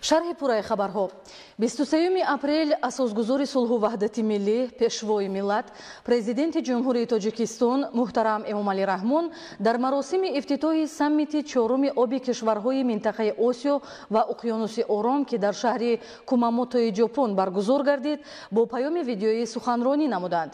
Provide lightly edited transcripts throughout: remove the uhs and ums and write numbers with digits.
Шарҳи пурраи хабарҳо. 23 апрел асосгузори сулҳу ваҳдати миллӣ, пешвои миллат, президенти Ҷумҳурии Тоҷикистон муҳтарам Эмомалӣ Раҳмон дар маросими ифтитоҳи саммити чоруми оби кишварҳои минтақаи Осиё ва Уқёнуси Ором, ки дар шаҳри Кумамотои Ҷопон баргузор гардид, бо паёми видеоӣ суханронӣ намуданд.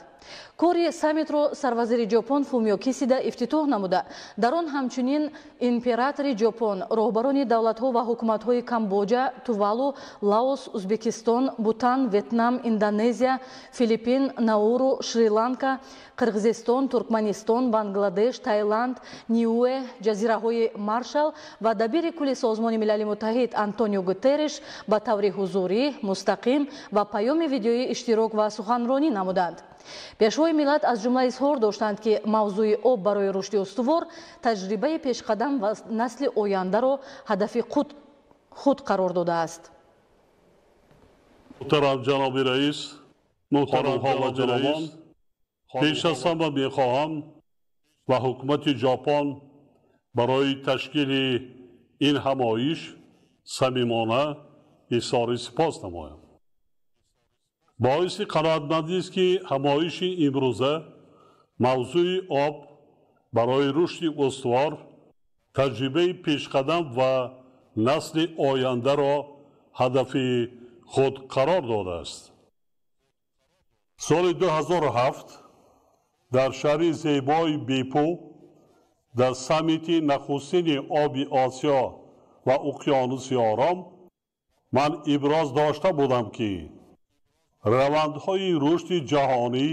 Кори саммитро сарвазири Ҷопон Фумио Кисида ифтитоҳ намуда, дар он ҳамчунин императори Ҷопон, роҳбарони давлатҳо ва ҳукуматҳои Камбоҷа, Тувалу, Лаос, Узбекистон, Бутан, Ветнам, Индонезия, Филиппин, Науру, Шри-Ланка, Қирғизистон, Туркманистон, Бангладеш, Таиланд, Ниуэ, ҷазираҳои Маршал ва дабири кулли Созмони Милали Муттаҳид Антонио Гутерриш ба таври ҳузурӣ, мустақим ва паёми видеоӣ иштирок ва суханронӣ намуданд. Пешвои миллат аз ҷумла изҳор доштанд, ки мавзӯи об барои рушди устувор таҷрибаи пешқадам ва насли ояндаро ҳадафи худ қарор додааст. Муҳтарам ҷаноби раис, муҳтарамҳо ва ҷанобон, пеш аз ҳама мехоҳам ба ҳукумати Ҷопон барои ташкили ин ҳамоиш самимона изҳори сипос намоям. Боиси қаноатмандист, ки ҳамоиши имрӯза мавзӯи об барои рушди устувор, таҷрибаи пешқадам ва насли ояндаро ҳадафи худ қарор додааст. Соли 2007 дар шаҳри зебои Бепу дар саммити нахустини оби Осиё ва Уқёнуси Ором ман иброз дошта будам, ки равандҳои рушди ҷаҳонӣ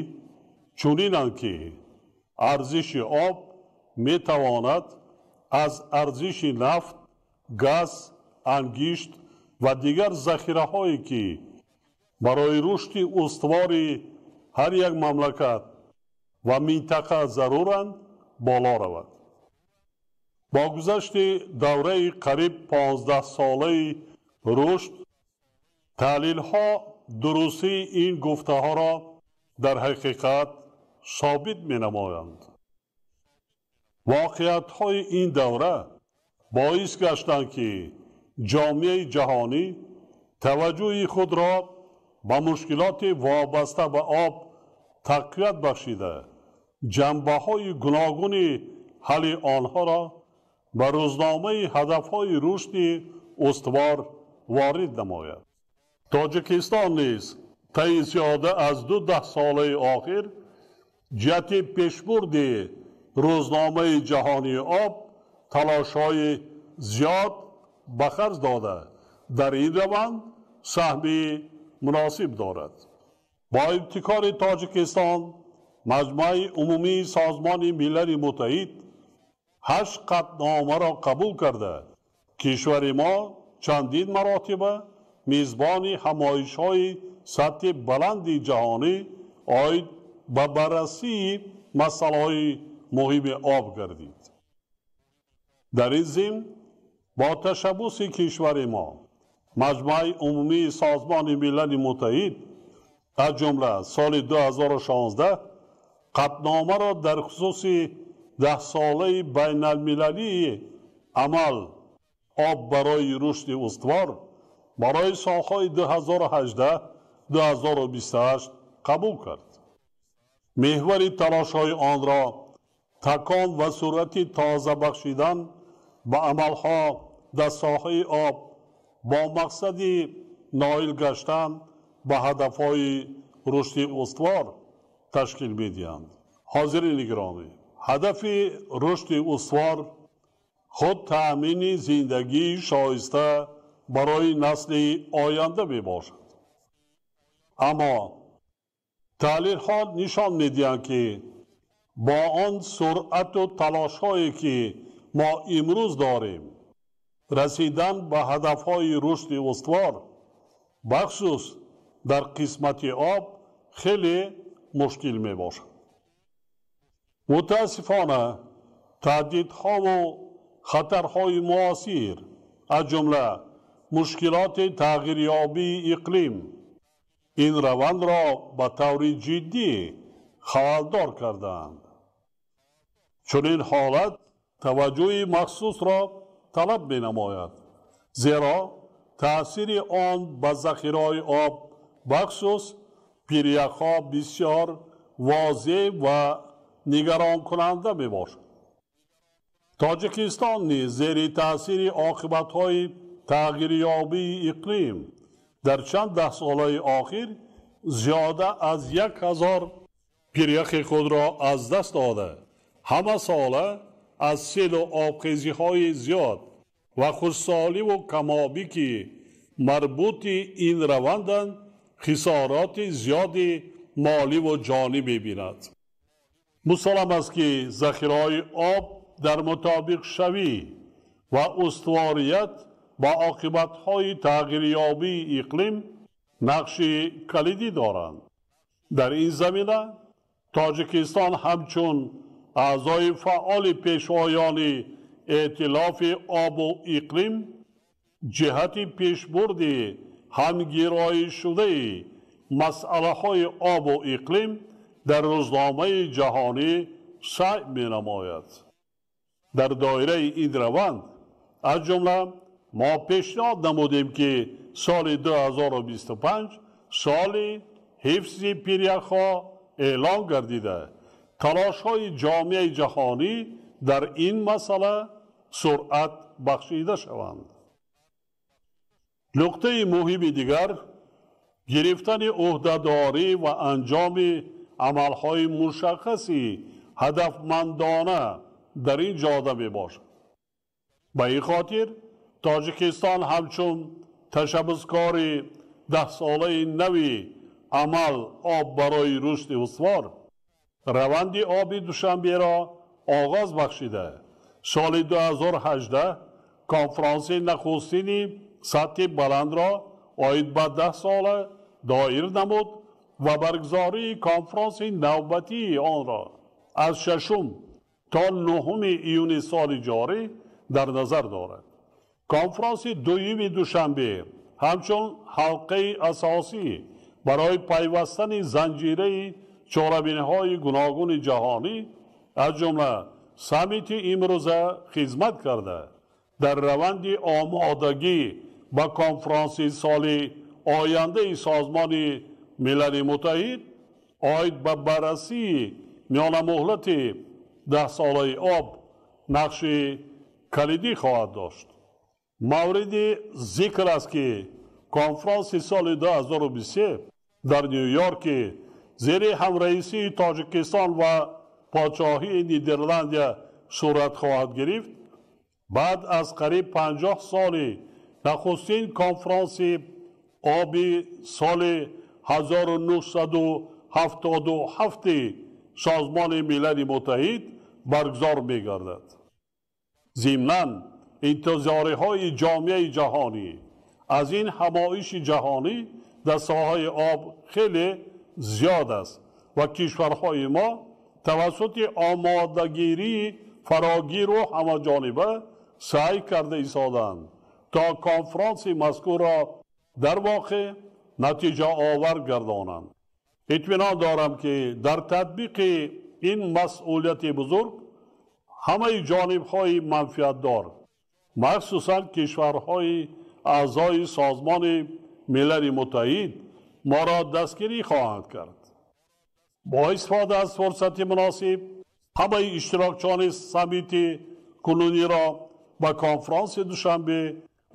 чунинанд, ки арзиши об метавонад аз арзиши нафт, газ, ангишт ва дигар захираҳое, ки барои рушди устувори ҳар як мамлакат ва минтақа заруранд, боло равад. Бо гузашти давраи қариб 15-солаи рушд, таҳлилҳо дурустии ин гуфтаҳоро дар ҳақиқат собит менамоянд. Воқеиятҳои ин давра боис гаштанд, ки ҷомеаи ҷаҳонӣ таваҷҷӯҳи худро ба мушкилоти вобаста ба об тақвият бахшида, ҷанбаҳои гуногуни ҳалли онҳоро ба рӯзномаи ҳадафҳои рушди устувор ворид намояд. Тоҷикистон низ таи зиёда аз ду даҳсолаи охир ҷиҳати пешбурди рӯзномаи ҷаҳонии об талошҳои зиёд ба харҷ дода, дар ин раванд саҳми муносиб дорад. Бо ибтикори Тоҷикистон Маҷмӯаи умумии Созмони Милали Муттаҳид ҳашт қатъномаро қабул карда, кишвари мо чандин маротиба мизбони ҳамоишҳои сатҳи баланди ҷаҳонӣ оид ба баррасии масъалаҳои муҳими об гардид. Дар ин зимн бо ташаббуси кишвари мо Маҷмӯаи умумии Созмони Милали Муттаҳид аз ҷумла соли 2016 қатъномаро дар хусуси даҳсолаи байналмилалии амал об барои рушди устувор барои солҳои 2018-2028 қабул кард. Меҳвари талошҳои онро такон ва суръати тоза бахшидан ба амалҳо дар соҳаи об бо мақсади ноил гаштан ба ҳадафҳои рушди устувор ташкил медиҳанд. Ҳозирини гиромӣ, ҳадафи рушди устувор худ таъмини зиндагии шоиста барои насли оянда мебошад. Аммо таҳлилҳо нишон медиҳанд, ки бо он суръату талошҳое, ки мо имрӯз дорем, расидан ба ҳадафҳои рушди устувор, бахусус дар қисмати об, хеле мушкил мебошад. Мутаассифона, таҳдидҳову хатарҳои муосир, аз ҷумла мушкилоти тағйирёбии иқлим, ин равандро ба таври ҷиддӣ халалдор кардаанд. Чунин ҳолат таваҷҷӯҳи махсусро талаб менамояд, зеро таъсири он ба захираҳои об, бахусус пиряхҳо, бисёр возеҳ ва нигаронкунанда мебошад. Тоҷикистон низ зери таъсири оқибатҳои тағйирёбии иқлим дар чанд даҳсолаи охир зиёда аз 1000 пиряхи худро аз даст дода, ҳама сола аз селу обхезиҳои зиёд ва хушсоливу камобӣ, ки марбути ин раванданд, хисороти зиёди моливу ҷонӣ мебинад. Мусаллам аст, ки захираҳои об дар мутобиқшавӣ ва устуворият ба оқибатҳои тағйирёбии иқлим нақши калидӣ доранд. Дар ин замина Тоҷикистон ҳамчун аъзои фаъоли пешвоёни эътилофи обу иқлим ҷиҳати пешбурди ҳамгироишшудаи масъалаҳои обу иқлим дар рӯзномаи ҷаҳонӣ саъй менамояд. Дар доираи ин раванд, аз ҷумла, мо пешниҳод намудем, ки соли 2025 соли ҳифзи пиряхҳо эълон гардида, талошҳои ҷомеаи ҷаҳонӣ дар ин масъала суръат бахшида шаванд. Нуқтаи муҳими дигар гирифтани ӯҳдадорӣ ва анҷоми амалҳои мушаххаси ҳадафмандона дар ин ҷода мебошад. Ба ин хотир Тоҷикистон ҳамчун ташаббускори даҳсолаи нави амал «Об барои рушди устувор» раванди оби Душанберо оғоз бахшида, соли 2018 конфронси нахустини сатҳи баландро оид ба 10 сола доир намуд ва баргузории конфронси навбатии онро аз 6 то 9 июни соли ҷорӣ дар назар дорад. Конфронси дуюми Душанбе ҳамчун ҳалқаи асосӣ барои пайвастани занҷираи чорабиниҳои гуногуни ҷаҳонӣ, аз ҷумла саммити имрӯза, хизмат карда, дар раванди омодагӣ ба конфронси соли ояндаи Созмони Милали Муттаҳид оид ба баррасии миёнамуҳлати даҳсолаи об нақши калидӣ хоҳад дошт. Мавриди зикр аст, ки конфронси соли 2023 дар Ню-Йорки зери ҳамраисии Тоҷикистон ва Подшоҳии Нидерландия сурат хоҳад гирифт, баъд аз қариб 50 соли нахустин конфронси оби соли 1977 Созмони Милали Муттаҳид баргузор мегардад. Зимнан, интизориҳои ҷомеаи ҷаҳонӣ аз ин ҳамоиши ҷаҳонӣ дар соҳаи об хеле зиёд аст ва кишварҳои мо тавассути омодагирии фарогиру ҳамаҷониба саъй карда истодаанд, то конфронси мазкурро дар воқеъ натиҷаовар гардонанд. Итминон дорам, ки дар татбиқи ин масъулияти бузург ҳамаи ҷонибҳои манфиатдор, махсусан кишварҳои аъзои Созмони Милали Муттаҳид, моро дастгирӣ хоҳанд кард. Бо истифода аз фурсати муносиб ҳамаи иштирокчиёни саммити кунуниро ба конфронси Душанбе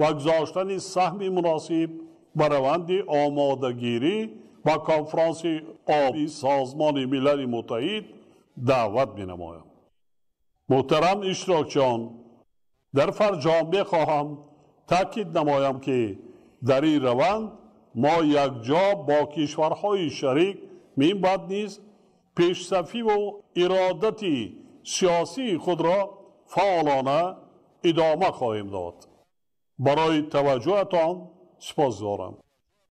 ва гузоштани саҳми муносиб ба раванди омодагирӣ ба конфронси оби Созмони Милали Муттаҳид даъват менамоям. Муҳтарам иштирокчиён, дар фарҷом мехоҳам таъкид намоям, ки дар ин раванд мо якҷо бо кишварҳои шарик минбаъд низ пешсафиву иродати сиёсии худро фаъолона идома хоҳем дод. Барои таваҷҷӯҳатон сипос дорам.